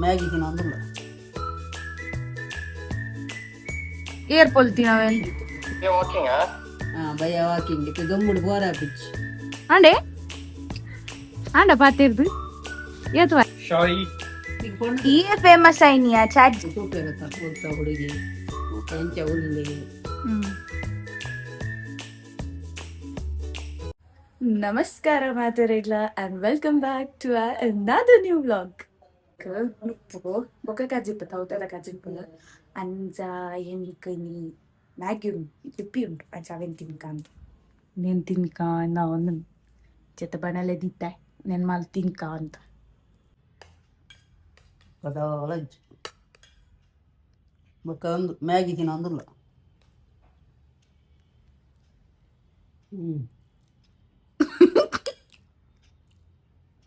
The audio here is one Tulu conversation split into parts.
ಮ್ಯಾಗಿ ತಿನ್ನೊಂದುಲ್ಲ. ಏರ್ ಪೊಲ್ತಿನವೆನ್. ಹಾ, ಬಯ್ಯ ವಾಕಿಂಗ್ ಇತ್ತೆ ದೊಂಬುಡು ಬೋರ ಪಿಚ್. ಅಂಡೆ ಅಂಡ ಪಾತಿರ್ದು ಏತ್ವಾ. ಈ ಫೇಮಸ್ ಐನಿಯಾ ಚಾಟ್. ತೂಪೆರತ್ತ ಹೋಗ್ತಾ ಹುಡುಗಿ ಎಂಚ ಉಳ್ಳಿ. ನಮಸ್ಕಾರ ಮಾತೆರೆಗ್ಲ and welcome back to another new vlog. ನುಪ್ಪು ಬೊಕ್ಕ ಕಜಿಪ್ಪು, ತೌತೆದ ಕಜಿಪ್ಪು. ಅಂಚ ಎಂಕ್ ಇನಿ ಮ್ಯಾಗಿ ಉಂಟು, ತಿಪ್ಪಿ ಉಂಟು. ಅಂಚ ಅವೆನ್ ತಿನ್ಕ ಅಂತ నేను ತಿನ್ಕ ನಾ ಒಂದು ಜೊತೆ ಬಣಲೆ ದಿತ್ತೆ ನೆನ್ ಮಾಲ್ ತಿನ್ಕ ಅಂತ. ಪದಾಲಜ್ಜು ಬೊಕ್ಕ ಒಂದು ಮ್ಯಾಗಿ ತಿನ್ನೊಂದುಲ್ಲ.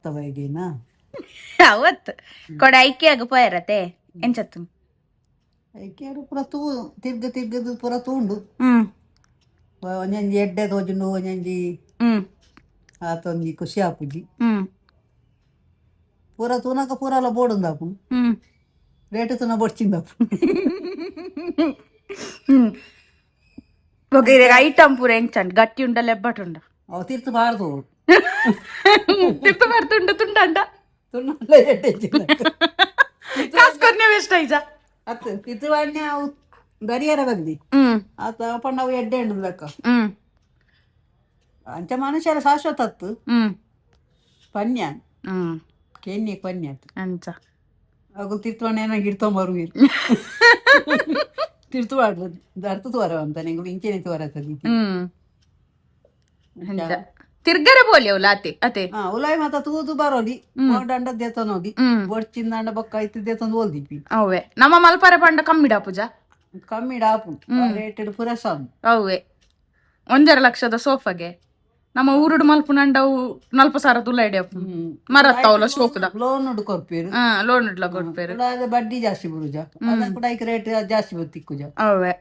ತವೈಗೇನಾ? ಅವತ್ತು ಕೊಡ ಐಕ್ಯಾಗ ಪೋಯರತೆ ಎಂಚತ್ತು? ಐಕೆ ಪೂರ ತೂ ತಿರ್ಗ ತಿರ್ಗದು ಪೂರ ತೂಂಡು. ಒಂಜೊಂಜಿ ಎಡ್ಡೆ ತೋಜುಂಡು, ಒಂಜೊಂಜಿ ಆತೊಂಜಿ ಖುಷಿ ಆಪುಜಿ. ಪೂರ ತೂನಕ ಪೂರಲ ಬೋಡುಂದಾಪು. ರೇಟ್ ತೂನ ಬೊಡ್ಚಿಂದಾಪು. ಬೊಕ ಇರೆಗ್ ಐಟಮ್ ಪೂರ ಎಂಚಂಡ್? ಗಟ್ಟಿ ಉಂಡ, ಲೆಬ್ಬಟುಂಡ? ಅವು ತಿರ್ತು ಬಾರ್ದು. ತಿರ್ತು ಬರ್ತುಂಡು ತುಂಡಂಡ. ತುಣ್ಣಲ್ಲ, ಎಡ್ಡೆ ಇಜ್ಜಿಲ್ಲ. ಕಾಸು ಕೊರ್ನೆ ವೇಸ್ಟ್ ಐಜ. ಅತ್ತು ತಿರ್ತು ಬಾಡ್ನೆ ಅವು ದರಿಯರ ಬಂದಿ. ಆತ ಪಂಡ ಅವು ಎಡ್ಡೆ ಉಂಡು ಲೆಕ್ಕ. ಅಂಚ ಮನುಷ್ಯರ ಶಾಶ್ವತ ಅತ್ತು. ಪನ್ಯ ಕೆನ್ನೆ ಪನ್ಯ ಅತ್ತು. ಅಂಚ. ಅಗು ತಿರ್ತು ಏನಾಗ ಇಡ್ತೊಂಬರು ತಿರ್ತು ಬಾಡ್ದು ದರ್ತು ತೋರ ಅಂತ ನಿಂಗೆ ಇಂಚೆನೆ ತೋರತದಿ. ಅಂಚ ತಿರ್ಗರೆ ಬೋಲಿ ಅವು ಲಾತೆ ಅತೆ. ಹಾ, ಉಲಾಯಿ ಮಾತ ತೂದು ಬರೋಲಿ, ದಂಡ ದೇತನೋದಿ. ಬೊಡ್ಚಿಂದಾಂಡ ಬೊಕ್ಕ ಇತ್ತು ದೇತೊಂದು ಓಲ್ದಿಪ್ಪಿ. ಅವೇ ನಮ್ಮ ಮಲ್ಪರೆ ಪಂಡ ಕಮ್ಮಿಡ ಪೂಜಾ. ಕಮ್ಮಿ ಡಾಪು ರೇಟೆಡ್ ಪೂರ ಸಾಂದು. ಅವೇ 1.5 ಲಕ್ಷದ ಸೋಫಾಗೆ ನಮ್ಮ ಊರುಡು ಮಲ್ಪುನಂಡ ಅವು 40,000 ತುಲ್ಲ ಇಡಿಯಪ್ಪ ಮರತ್ತಾವಲ ಶೋಕುದ. ಲೋನ್ ಉಂಡು ಕೊರ್ಪೇರು. ಹಾ, ಲೋನ್ ಇಡ್ಲ ಕೊಡ್ಪೇರು. ಉಲಾಯದ ಬಡ್ಡಿ ಜಾಸ್ತಿ ಬುರುಜ, ಅದ ಕೂಡ ಐಕ್ ರೇಟ್ ಜಾಸ್ತಿ ಬತ್ತಿಕ್ಕುಜ. ಅವೇ.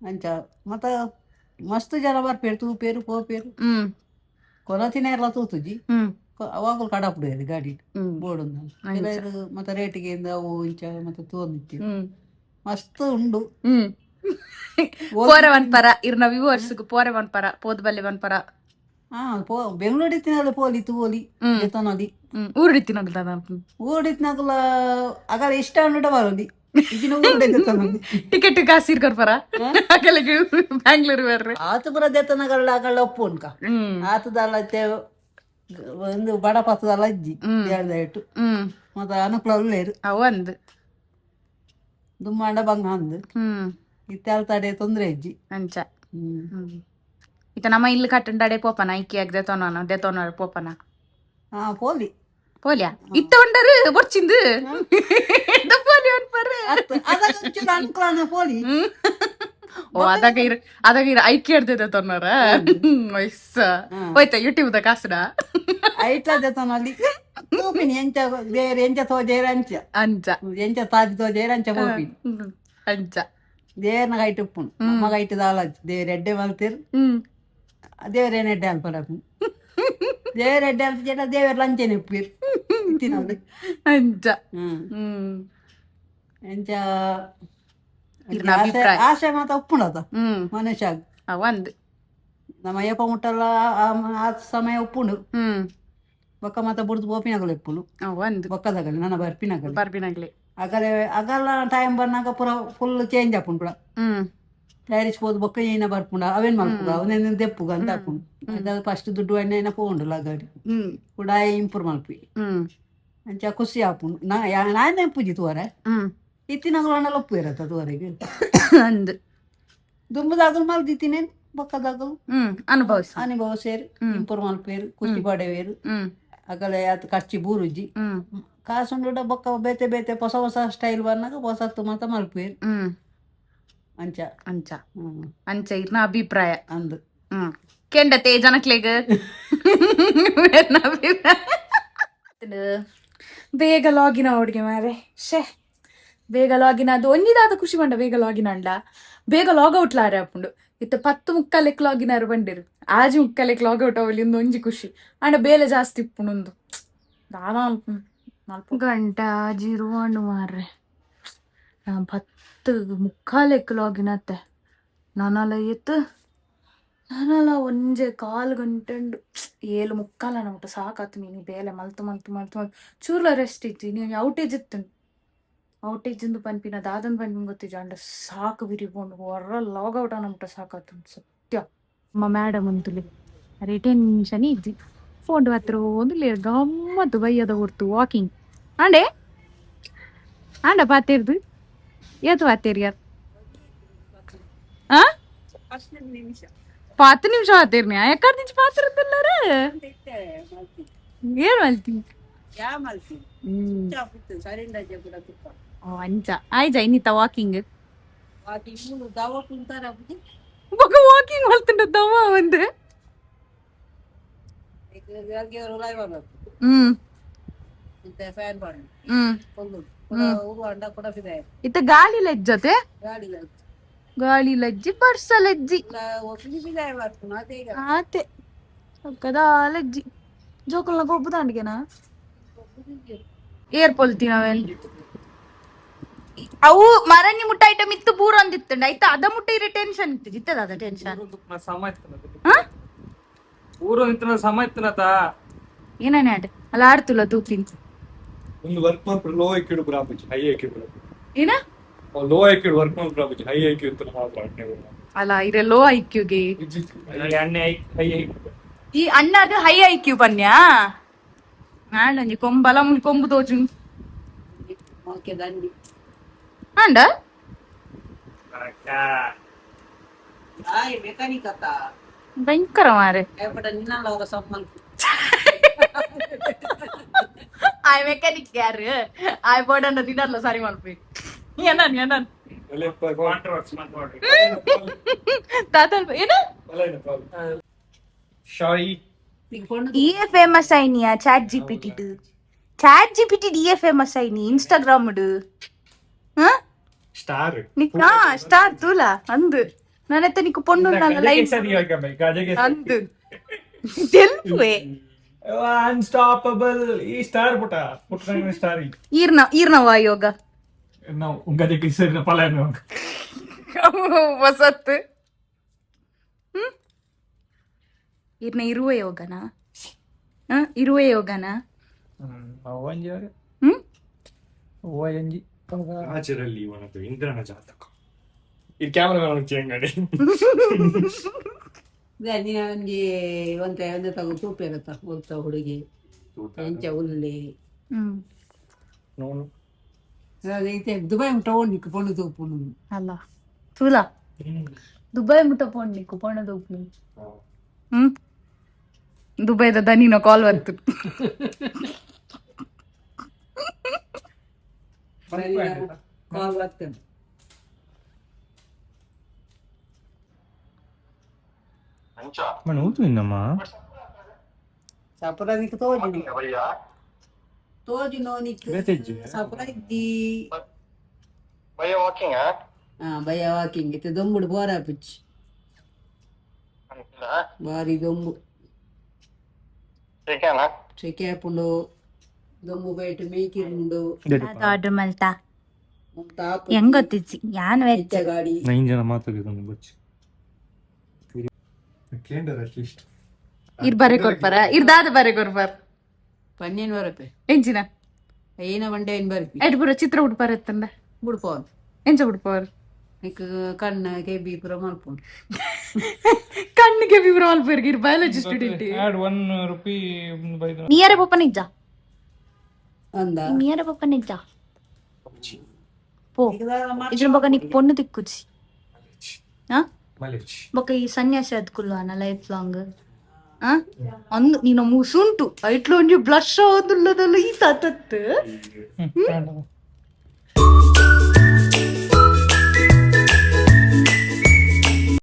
ಅಂಚ ಮತ್ತ ಮಸ್ತ್ ಜನ ಬರ್ಪೇರು, ತೂಪೇರು, ಪೋಪೇರು. ಕೊನತಿನ ಎಲ್ಲ ತೂತುಜಿ. ಅವಾಗಲೂ ಕಡಪುಡು ಗಾಡಿ ಬೋರ್ಡ್ ಕೆಲವರು ಮತ್ತೆ ರೇಟಿಗೆ ಅವು ಇಂಚ ಮತ್ತೆ ತೋಂದಿತ್ತು. ಮಸ್ತ್ ಉಂಡು. ಪೋರೆ ಪರ ಇರ್ನ ವ್ಯೂವರ್ಸ್, ಪೋರೆ ಪರ ಪೋದ್ ಬಲ್ಲೆ ಪರ. ಹಾ, ಪೋ ಬೆಂಗಳೂರು ಇತ್ತಿನಲ್ಲ ಪೋಲಿ ತೂಲಿ ಎತ್ತನದಿ. ಊರಿತ್ತಿನಗಲ. ಊರಿತ್ತಿನಗಲ ಅಗಲ ಇಷ್ಟ ಉಂಡು ಬರೋದಿ ಈಗಿನ ಊರುಡೆ ದೆತ್ತನದಿ. ಟಿಕೆಟ್ ಕಾಸು ಇರ್ಕೊರ್ಪರ ಅಗಲಿಗೆ ಬ್ಯಾಂಗ್ಳೂರ್ ಬರ್ರೆ. ಆತ ಪುರ ದೆತ್ತನಗಲ್ಲ ಅಗಲ ಒಪ್ಪು ಉಂಕ. ಆತದಲ್ಲ ಒಂದು ಬಡ ಪತ್ತದಲ್ಲ ಅಜ್ಜಿ ಹೇಳ್ದ ಇಟ್ಟು. ಮತ್ತೆ ಅನುಕೂಲ ಉಳ್ಳೇರು. ಅವು ಅಂದ್. ದುಮ್ಮಾಂಡ ಬಂಗ ಅಂದು. ಇತ್ತೆಲ್ ತಡೆ ತೊಂದರೆ ಅಜ್ಜಿ. ಅಂಚ. ಇತ್ತ ನಮ್ಮ ಇಲ್ಲಿ ಕಟ್ಟಂಡಾಡೆ ಪೋಪನ ಐಕಿ ಆಗ ದೆತೋನ ದೆತೋನ ಪೋಪನ. ಹಾ, ಪೋಲಿ. ಪೋಲ್ಯಾ ಇತ್ತ ಉಂಡರು ಬೊರ್ಚಿಂದು ಪೋಲಿ ಅನ್ಪರ್. ಅದಕ್ಕೆ ಅನುಕೂಲ ಪೋಲಿ. ಓ, ಅದಾಗ ಇರ್ ಅದಾಗ ಇರ್ ಐಕಿ ಹಿಡ್ದಿದೆ ತೊನ್ನರ ವಯಸ್ಸ ಹೋಯ್ತ ಯೂಟ್ಯೂಬ್ ದ ಕಾಸುಡ. ಐಟ್ಲ ದೆತೋನಲ್ಲಿ ತೂಪಿನಿ ಎಂಚ ಬೇರೆ ಎಂಚ ತೋಜೇರ ಅಂಚ. ಅಂಚ. ಎಂಚ ತಾಜಿ ತೋಜೇರ ಅಂಚ ಪೋಪಿನಿ. ಅಂಚ. ದೇವರನ ಕೈಟ್ ಉಪ್ಪುನು, ನಮ್ಮ ಕೈಟ್ ದಾಲ. ದೇವ್ರ ಎಡ್ಡೆ ಮಲ್ತಿರ್. ದೇವರೇನ ಎಡ್ಡೆ ಅಲ್ಪಡಪ್ಪು, ದೇವರ ಎಡ್ಡೆ ಅಲ್ಪ ಜನ ದೇವರ ಲಂಚನೆ ಉಪ್ಪಿರ್ ತಿನ್ನೋದು. ಅಂಚ. ಎಂಚ. ಇರ್ನ ಆಸೆ ಅಭಿಪ್ರಾಯ. ಆಸೆ ಮಾತ ಉಪ್ಪುಂಡದ ಮನುಷ್ಯ. ಅವಂದ್. ನಮ್ಮ ಅಯ್ಯಪ್ಪ ಮುಟ್ಟಲ್ಲ ಆ ಆ ಸಮಯ ಉಪ್ಪುಂಡು. ಬೊಕ್ಕ ಮಾತ ಬುಡ್ದು ಪೋಪಿನಗಲು ಇಪ್ಪುಲು. ಅವಂದ್. ಬೊಕ್ಕದಗಲಿ ನನ್ನ ಬರ್ಪಿನಗಲಿ. ಬರ್ಬಿನಗ್ಲಿ. ಅಗಲೆ ಅಗಲ ಟೈಮ್ ಬರ್ನಾಗ ಪೂರ ಫುಲ್ ಚೇಂಜ್ ಆಪುಂಡು ಪೂರ. ಪ್ಯಾರಿಸ್ ಪೋದು ಬೊಕ್ಕ ಏನ ಬರ್ಪುಂಡ ಅವೇನ್ ಮಲ್ಪುಗ ಅವನೇನು ದೆಪ್ಪುಗ ಅಂತ ಆಪುಂಡು. ಅದಾದ ಫಸ್ಟ್ ದುಡ್ಡು ಎಣ್ಣೆ ಪೋಂಡು ಗಾಡಿ ಕೂಡ ಇಂಪ್ರೂವ್ ಮಲ್ಪಿ. ಅಂಚ ಖುಷಿ ಆಪುಂಡು. ನಾ ನಾನೇ ಪೂಜಿ ತೋರೆ. ಇತ್ತಿನಗಲು ಅಣ್ಣಲ ಒಪ್ಪು ಇರತ್ತ ತೋರೆಗೆ. ಅಂದ್. ದುಂಬುದಾಗಲು ಮಲ್ದಿತ್ತಿನೇನು ಬೊಕ್ಕದಾಗಲು. ಅನುಭವಿಸ. ಅನುಭವ ಸೇರಿ ಇಂಪ್ರೂವ್ ಮಲ್ಪೇರು, ಖುಷಿ ಪಡೆವೇರು. ಅಗಲೆ ಆತ ಖರ್ಚು ಬೂರುಜಿ. ಕಾಸುಂಡು ಬೊಕ್ಕ ಬೇತೆ ಬೇತೆ ಹೊಸ ಹೊಸ ಸ್ಟೈಲ್ ಬರ್ನಾಗ ಹೊಸತ್ತು ಮಾತ ಮಲ್ಪೇರು. ಅಂಚ. ಅಂಚ. ಅಂಚ ಇರ್ನ ಅಭಿಪ್ರಾಯ. ಅಂದು. ಕೆಂಡತೆ ಜನಕ್ಲೆಗ್ ಇರ್ನ ಅಭಿಪ್ರಾಯ. ಬೇಗ ಲಾಗಿನ್ ಅವಡಿಗೆ ಮಾರೆ ಶೇ ಬೇಗ ಲಾಗಿನ್ ಅದು ಒಂಜಿದಾದ ಖುಷಿ ಪಂಡ ಬೇಗ ಲಾಗಿನ್ ಅಂಡ ಬೇಗ ಲಾಗ್ ಔಟ್ ಲಾರೆ ಆಪುಂಡು. ಇತ್ತ 10:45ಕ್ಕೆ ಲಾಗಿನ್ ಆರು ಬಂಡಿರು, 6:45ಕ್ಕೆ ಲಾಗ್ ಔಟ್ ಅವಲಿ ಒಂದು ಒಂಜಿ ಖುಷಿ. ಅಂಡ ಬೇಲೆ ಜಾಸ್ತಿ ಇಪ್ಪುಂಡು. ದಾದ. ನಾಲ್ಕು ಗಂಟೆ ಆಜಿರುವಾಂಡು ಮಾರ್ರೆ. ಪತ್ತು ಮುಕ್ಕಾಲು ಎಕ್ಕಲಾಗಿನತ್ತೆ ನಾನಲ್ಲ ಎತ್ತು ನಾನಲ್ಲ ಒಂಜೆ ಕಾಲು ಗಂಟೆ ಉಂಡು ಏಳು ಮುಕ್ಕಾಲ ನಮಟ ಸಾಕಾತು. ನೀನು ಬೇಲೆ ಮಲ್ತು ಮಲ್ತು ಮಲ್ತು ಮಲ್ತು ಚೂರ್ಲ ರೆಸ್ಟ್ ಇತ್ತು. ನೀನು ಔಟೇಜ್ ಇತ್ತು, ಔಟೇಜ್ ಇಂದು ಪನ್ಪಿನ ದಾದನ್ ಪನ್ಪಿನ ಗೊತ್ತಿಜ್ಜ. ಅಂಡ ಸಾಕು ಬಿರಿಪೋಂಡು ಹೊರ ಲಾಗ್ ಔಟ್ ನಮಟ ಸಾಕಾತು ಸತ್ಯ. ನಮ್ಮ ಮೇಡಮ್ ಅಂತುಲಿ ಅರೆ ಟೆನ್ಷನ್ ಇಜ್ಜಿ, ಫೋನ್ ಹತ್ರ ಒಂದು ಗಮ್ಮತ್ತು ಬಯ್ಯದ ಹೊರ್ತು ವಾಕಿಂಗ್ ಅಂಡೆ ಅಂಡ ಪಾತಿರ್ದು ಏತು ಪಾತಿರ್ ಯಾರ್ ಆ 10 ನಿಮಿಷ ಪಾತಿರ್ನಿ ಯಾಕಂದ್ರೆ ಪಾತಿರ್ದಿಲ್ಲರ ಏನ್ ಮಲ್ತಿ? ಓ ಅಂಚ ಆಯ್ಜ ಇನ್ನಿತ ವಾಕಿಂಗ್ ಬೊಕ ವಾಕಿಂಗ್ ಮಲ್ತುಂಡ ದವ ಒಂದು. ಹ್ಮ್ ಹ್ಮ್ ಇತ್ತ ಗಾಳಿ ಲಜ್ಜತೆ, ಗಾಳಿ ಲಜ್ಜಿ ಬರ್ಸ ಲಜ್ಜಿ ಆತೆ ಕದಾ ಲಜ್ಜಿ ಜೋಕುಲ್ನ ಗೊಬ್ಬುದಾಂಡಿಗೆನಾ ಏರ್ ಪೊಲ್ತಿ ನಾವೇನ್ ಅವು ಮರನಿ ಮುಟ್ಟ ಐಟಮ್ ಇತ್ತು ಬೂರೊಂದಿತ್ತುಂಡ ಆಯ್ತಾ. ಅದ ಮುಟ್ಟ ಇರೋ ಟೆನ್ಷನ್ ಇತ್ತು ಜಿತ್ತದ ಅದ ಟೆನ್ಷನ್. ಊರು ನಿಂತನ ಸಮ ಇತ್ತನತ. ಏನೇ ಆಟ ಅಲ್ಲ ಆಡ್ತುಲ್ಲ ತೂಪಿನ್. ಒಂದು ವರ್ಕ್ ಮಾಡ್ಬಿಟ್ಟು ಲೋ ಐಕ್ಯೂ ಬರಾಬಿ, ಹೈ ಐಕ್ಯೂ. ಏನ? ಲೋ ಐಕ್ಯೂ ವರ್ಕ್ ಮಾಡ್ಬಿಟ್ಟು ಬರಾಬಿ, ಹೈ ಐಕ್ಯೂ ಇತ್ತು ಮಾತ್ರ. ಅಲ್ಲ ಇರೆ ಲೋ ಐಕ್ಯೂಗೆ. ಅಣ್ಣೆ ಹೈ ಐಕ್ಯೂ. ಈ ಅಣ್ಣ ಅದು ಹೈ ಐಕ್ಯೂ ಪನ್ಯ ಆಂಡ ಕೊಂಬಲ ಮುಲ್ ಕೊಂಬು ತೋಜು ಆಂಡ. ಭಯಂಕರ ಮಾರೆ. ಆಯ್ ಮೆಕ್ಯಾನಿಕ್ ಯಾರು ಆಯ್ ಬೋರ್ಡನ್ನ ದಿನಲ್ಲ ಸರಿ ಮಾಡ್ಬೇಕು ಏನನ್ ಏನನ್ ತಾತ ಏನ? ಶಾಯಿ. ಇಯೇ ಫೇಮಸ್ ಆಯ್ನಿಯಾ chat GPT? Chat GPT ಡಿಯೇ famous ಆಯ್ನಿ ಇನ್ಸ್ಟಾಗ್ರಾಮ್. ಸ್ಟಾರ್. ನಿಕ್ ಸ್ಟಾರ್ ತೂಲ ಅಂದು ನಾನೆತ್ತ ನಿಕ್ಕು ಪೊಣ್ಣು ಲೈವ್ ಅಂದು ತೆಲ್ಪುವೆ. ಅನ್ಸ್ಟಾಪಬಲ್ ಈ ಸ್ಟಾರ್ ಪುಟ ಪುಟ್ಟ ಸ್ಟಾರ್. ಈರ್ನ ಈರ್ನವ ಯೋಗ. ನಾವು ಗಜಕ್ಕೆ ಸರಿನ ಪಲಾಯನ. ವಸತ್. ಈರ್ನ ಇರುವ ಯೋಗನಾ? ಇರುವ ಯೋಗನಾ? ಹ್ಮ್. ರಾಜರಲ್ಲಿ ಇವನದು ಇಂದ್ರನ ಜಾತಕ. ಇದು ಕ್ಯಾಮರಾ ಚೇಂಗಡಿ. ಒಂಜಿ ಒಂತೆ ಒಂದೆ ತಗೋ ತೂಪೇರತ್ತ ಒಲ್ತ ಹುಡುಗಿ ಎಂಚ ಉಲ್ಲೆ. ಹ್ಮ್. ನೋನು. ಇತ್ತೆ ದುಬೈ ಮುಟ್ಟ ಓಣಿಕ್ ಪೊಣ್ಣು ತೂಪುನು. ಅಲ್ಲ ತೂಲ ದುಬೈ ಮುಟ್ಟ ಪೊಣ್ಣು ಪೊಣ್ಣು ತೂಪುನು. ಹ್ಮ್ ದುಬೈದ ದನಿನ ಕಾಲ್ ಬಂತು. ಕಾಲ್ ಬರ್ತೇನೆ. ಮಣ್ಣು ಊತು ಇನ್ನಮ್ಮ. ಸಪುರ ನಿಕ್ ತೋಜುನು ತೋಜುನೋ ನಿಕ್? ಬೇತೆಜ್ಜಿ. ಸಪುರ ಇದ್ದಿ. ಹಾ ಬಯ್ಯ ವಾಕಿಂಗ್ ಇತ್ತೆ ದೊಂಬುಡು ಬೋರ ಪುಚ್ಚಿ ಬಾರಿ ದೊಂಬು ಸೆಕೆ ಆಪುಂಡು ದೊಂಬು ಬೈಟ್ ಮೇಯ್ಕಿರುಂಡು. Order Malta? ತಾಪ. ಹೆಂಗ್ ಗೊತ್ತಿಜ್ಜಿ ಯಾನ್ ವೆಜ್. ಹೆಚ್ಚ ಗಾಡಿ. ನೈನ್ ಜನ ಮಾತಾಡಿದ್ರು ಬಚ್ಚಿ ಕೇಂದ್ರ ಅಟ್ಲೀಸ್ಟ್. ಇರ್ ಬರೆ ಕೊರ್ಪರ ಇರ್ದಾದ ಬರೆ ಕೊರ್ಪರ್. ಪನ್ನೇನು ಬರಪೆ. ಎಂಚಿನ? ಏನ ಬಂಡೆ ಏನ್ ಬರ್ಪಿ. ಎಡ್ ಪೂರ ಚಿತ್ರ ಉಡ್ಪಾರ ಎತ್ತಂಡ. ಬುಡ್ಪೋನ್. ಎಂಚ ಉಡ್ಪವರ್? ನಿಕ್ ಕಣ್ಣು ಕೆಬಿ ಪೂರ ಮಲ್ಪುಂಡು. ಕಣ್ಣಿಗೆ ವಿವರ ಮಲ್ಪೆರ್ಗೆ ಇರ್ biology student. Add 1 rupee ಬೈದ. ನಿಯರ ಪಪ್ಪ ನಿಜ್ಜ. ಅಂದ. ನಿಯರ ಪಪ್ಪ ನಿಜ್ಜ ಪೋ ಇದ್ರ ಬೊಕ ನಿಕ್ ಪೊಣ್ಣು ತಿಕ್ಕುಜಿ ಆ ಬೊಕ ಈ ಸನ್ಯಾಸಿ ಅದ್ಕುಲ್ವಾನ ಲೈಫ್ ಲಾಂಗ್ ಆ ಅಂದು ನೀನ ಮುಸುಂಟು ಐಟ್ಲ ಒಂಜಿ ಬ್ಲಶ್ ಆದುಲ್ಲದಲ್ಲ ಈ ತಾತತ್ತು. ಹ್ಮ್.